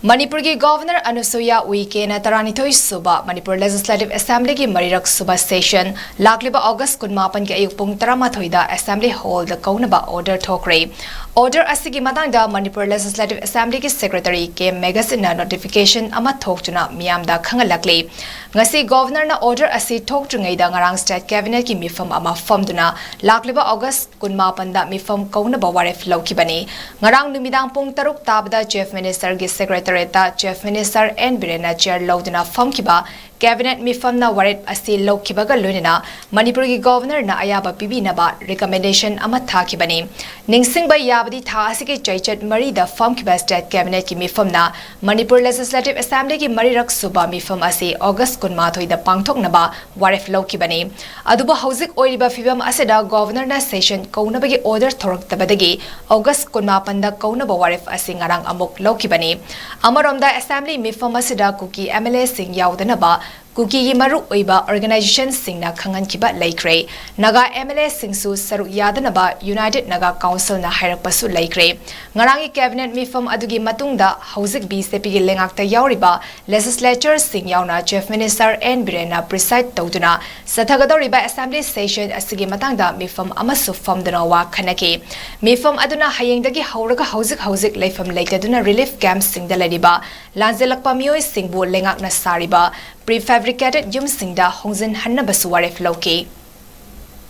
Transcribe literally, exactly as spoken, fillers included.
ꯃꯅꯤꯄꯨꯔꯒꯤ ꯒꯣꯚꯔꯅꯔ ꯑꯅꯨꯁꯨꯏꯌꯥ ꯎꯏꯀꯦꯅ ꯇꯔꯥꯅꯤꯊꯣꯏ ꯁꯨꯕ ꯃꯅꯤꯄꯨꯔ ꯂꯦꯖꯤꯁꯂꯦꯇꯤꯚ ꯑꯦꯁꯦꯝꯕ꯭ꯂꯤꯒꯤ ꯃꯔꯤꯔꯛ ꯁꯨꯕ ꯁꯦꯁꯟ ꯂꯥꯛꯂꯤꯕ ꯑꯣꯒꯁ ꯀꯨꯟꯃꯥꯄꯟꯒꯤ ꯑꯌꯨꯛ ꯄꯨꯡ ꯇꯔꯥꯃꯥꯊꯣꯏꯗ ꯑꯦꯁꯦꯝꯕ꯭ꯂꯤ ꯍꯣꯜꯗ ꯀꯧꯅꯕ ꯑꯣꯔꯗꯔ ꯊꯣꯛꯈ꯭ꯔꯦ꯫ ꯑꯣꯔꯗꯔ ꯑꯁꯤꯒꯤ ꯃꯇꯥꯡꯗ ꯃꯅꯤꯄꯨꯔ ꯂꯦꯖꯤꯁꯂꯦꯇꯤꯚ ꯑꯦꯁꯦꯝꯕ꯭ꯂꯤꯒꯤ ꯁꯦꯀ꯭ꯔꯦꯇꯔꯤ ꯀꯦ ꯃꯦꯒꯁꯤꯟꯅ ꯅꯣꯇꯤꯐꯤꯀꯦꯁꯟ ꯑꯃ ꯊꯣꯛꯇꯨꯅ ꯃꯤꯌꯥꯝꯗ ꯈꯪꯍꯜꯂꯛꯂꯤ꯫ ꯉꯁꯤ ꯒꯣꯚꯔꯅꯔꯅ ꯑꯣꯔꯗꯔ ꯑꯁꯤ ꯊꯣꯛꯇ꯭ꯔꯤꯉꯩꯗ ꯉꯔꯥꯡ ꯁ꯭ꯇꯦꯠ ꯀꯦꯕꯤꯅꯦꯠꯀꯤ ꯃꯤꯐꯝ ꯑꯃ ꯐꯝꯗꯨꯅ ꯂꯥꯛꯂꯤꯕ ꯑꯣꯒꯁ ꯀꯨꯟꯃꯥꯄꯟꯗ ꯃꯤꯐꯝ ꯀꯧꯅꯕ ꯋꯥꯔꯦꯞ ꯂꯧꯈꯤꯕꯅꯤ꯫ ꯉꯔꯥꯡ ꯅꯨꯃꯤꯗꯥꯡ ꯄꯨꯡ ꯇꯔꯨꯛ ꯇꯥꯕꯗ ꯆꯤꯐ ꯃꯤꯅꯤꯁꯇꯔꯒꯤ ꯁꯦꯀ꯭ꯔꯦꯇꯔꯤꯌꯦꯠꯇ ꯆꯤꯐ ꯃꯤꯅꯤꯁꯇꯔ ꯑꯦꯟ ꯕꯤꯔꯦꯟꯅ ꯆꯤꯌꯔ ꯂꯧꯗꯨꯅ ꯐꯝꯈꯤꯕ ꯀꯦꯕꯤꯅꯦꯠ ꯃꯤꯐꯝꯅ ꯋꯥꯔꯦꯞ ꯑꯁꯤ ꯂꯧꯈꯤꯕꯒ ꯂꯣꯏꯅꯅ ꯃꯅꯤꯄꯨꯔꯒꯤ ꯒꯣꯚꯔꯅꯔꯅ ꯑꯌꯥꯕ ꯄꯤꯕꯤꯅꯕ ꯔꯤꯀꯃꯦꯟꯗꯦꯁꯟ ꯑꯃ ꯊꯥꯈꯤꯕꯅꯤ꯫ ꯅꯤꯡꯁꯤꯡꯕ ꯌꯥꯕꯗꯤ, ꯊꯥ ꯑꯁꯤꯒꯤ ꯆꯩꯆꯠ ꯃꯔꯤꯗ ꯐꯝꯈꯤꯕ ꯁ꯭ꯇꯦꯠ ꯀꯦꯕꯤꯅꯦꯠꯀꯤ ꯃꯤꯐꯝꯅ ꯃꯅꯤꯄꯨꯔ ꯂꯦꯖꯤꯁꯂꯦꯇꯤꯚ ꯑꯦꯁꯦꯝꯕ꯭ꯂꯤꯒꯤ ꯃꯔꯤꯔꯛ ꯁꯨꯕ ꯃꯤꯐꯝ ꯑꯁꯤ ꯑꯣꯒꯁ ꯀꯨꯟꯃꯥꯊꯣꯏꯗ ꯄꯥꯡꯊꯣꯛꯅꯕ ꯋꯥꯔꯦꯞ ꯂꯧꯈꯤꯕꯅꯤ꯫ ꯑꯗꯨꯕꯨ ꯍꯧꯖꯤꯛ ꯑꯣꯏꯔꯤꯕ ꯐꯤꯕꯝ ꯑꯁꯤꯗ ꯒꯣꯚꯔꯅꯔꯅ ꯁꯦꯁꯟ ꯀꯧꯅꯕꯒꯤ ꯑꯣꯔꯗꯔ ꯊꯣꯔꯛꯇꯕꯗꯒꯤ ꯑꯣꯒꯁ ꯀꯨꯟꯃꯥꯄꯟꯗ ꯀꯧꯅꯕ ꯋꯥꯔꯦꯞ ꯑꯁꯤ ꯉꯔꯥꯡ ꯑꯃꯨꯛ ꯂꯧꯈꯤꯕꯅꯤ꯫ ꯑꯃꯔꯣꯝꯗ, ꯑꯦꯁꯦꯝꯕ꯭ꯂꯤ ꯃꯤꯐꯝ ꯑꯁꯤꯗ ꯀꯨꯀꯤ ꯑꯦꯝ ꯑꯦꯜ ꯑꯦꯁꯤꯡ ꯌꯥꯎꯗꯅꯕ ꯀꯨꯀꯤꯒꯤ ꯃꯔꯨꯑꯣꯏꯕ ꯑꯣꯔꯒꯅꯥꯏꯖꯦꯁꯟꯁꯤꯡꯅ ꯈꯪꯍꯟꯈꯤꯕ ꯂꯩꯈ꯭ꯔꯦ꯫ ꯅꯥꯒꯥ ꯑꯦꯝ ꯑꯦꯜ ꯑꯦꯁꯤꯡꯁꯨ ꯁꯔꯨꯛ ꯌꯥꯗꯅꯕ ꯌꯨꯅꯥꯏꯇꯦꯗ ꯅꯥꯒꯥ ꯀꯥꯎꯟꯁꯤꯜꯅ ꯍꯥꯏꯔꯛꯄꯁꯨ ꯂꯩꯈ꯭ꯔꯦ꯫ ꯉꯔꯥꯡꯒꯤ ꯀꯦꯕꯤꯅꯦꯠ ꯃꯤꯐꯝ ꯑꯗꯨꯒꯤ ꯃꯇꯨꯡꯗ ꯍꯧꯖꯤꯛ ꯕꯤ ꯖꯦ ꯄꯤꯒꯤ ꯂꯩꯉꯥꯛꯇ ꯌꯥꯎꯔꯤꯕ ꯂꯦꯖꯤꯁꯂꯦꯆꯔꯁꯤꯡ ꯌꯥꯎꯅ ꯆꯤꯐ ꯃꯤꯅꯤꯁꯇꯔ ꯑꯦꯟ ꯕꯤꯔꯦꯟꯅ ꯄ꯭ꯔꯤꯁꯥꯏꯗ ꯇꯧꯗꯨꯅ ꯆꯠꯊꯒꯗꯧꯔꯤꯕ ꯑꯦꯁꯦꯝꯕ꯭ꯂꯤ ꯁꯦꯁꯟ ꯑꯁꯤꯒꯤ ꯃꯇꯥꯡꯗ ꯃꯤꯐꯝ ꯑꯃꯁꯨ ꯐꯝꯗꯨꯅ ꯋꯥ ꯈꯟꯅꯈꯤ꯫ ꯃꯤꯐꯝ ꯑꯗꯨꯅ ꯍꯌꯦꯡꯗꯒꯤ ꯍꯧꯔꯒ ꯍꯧꯖꯤꯛ ꯍꯧꯖꯤꯛ ꯂꯩꯐꯝ ꯂꯩꯇꯗꯨꯅ ꯔꯤꯂꯤꯐ ꯀꯦꯝꯞꯁꯤꯡꯗ ꯂꯩꯔꯤꯕ ꯂꯥꯟꯖꯦꯜꯂꯛꯄ ꯃꯤꯑꯣꯏꯁꯤꯡꯕꯨ ꯂꯩꯉꯥꯛꯅ ꯁꯥꯔꯤꯕ ꯄ꯭ꯔꯤꯐꯦꯕ꯭ꯔꯤꯀꯦꯇꯦꯗ ꯌꯨꯝꯁꯤꯡꯗ ꯍꯣꯡꯖꯤꯟꯍꯟꯅꯕꯁꯨ ꯋꯥꯔꯦꯞ ꯂꯧꯈꯤ꯫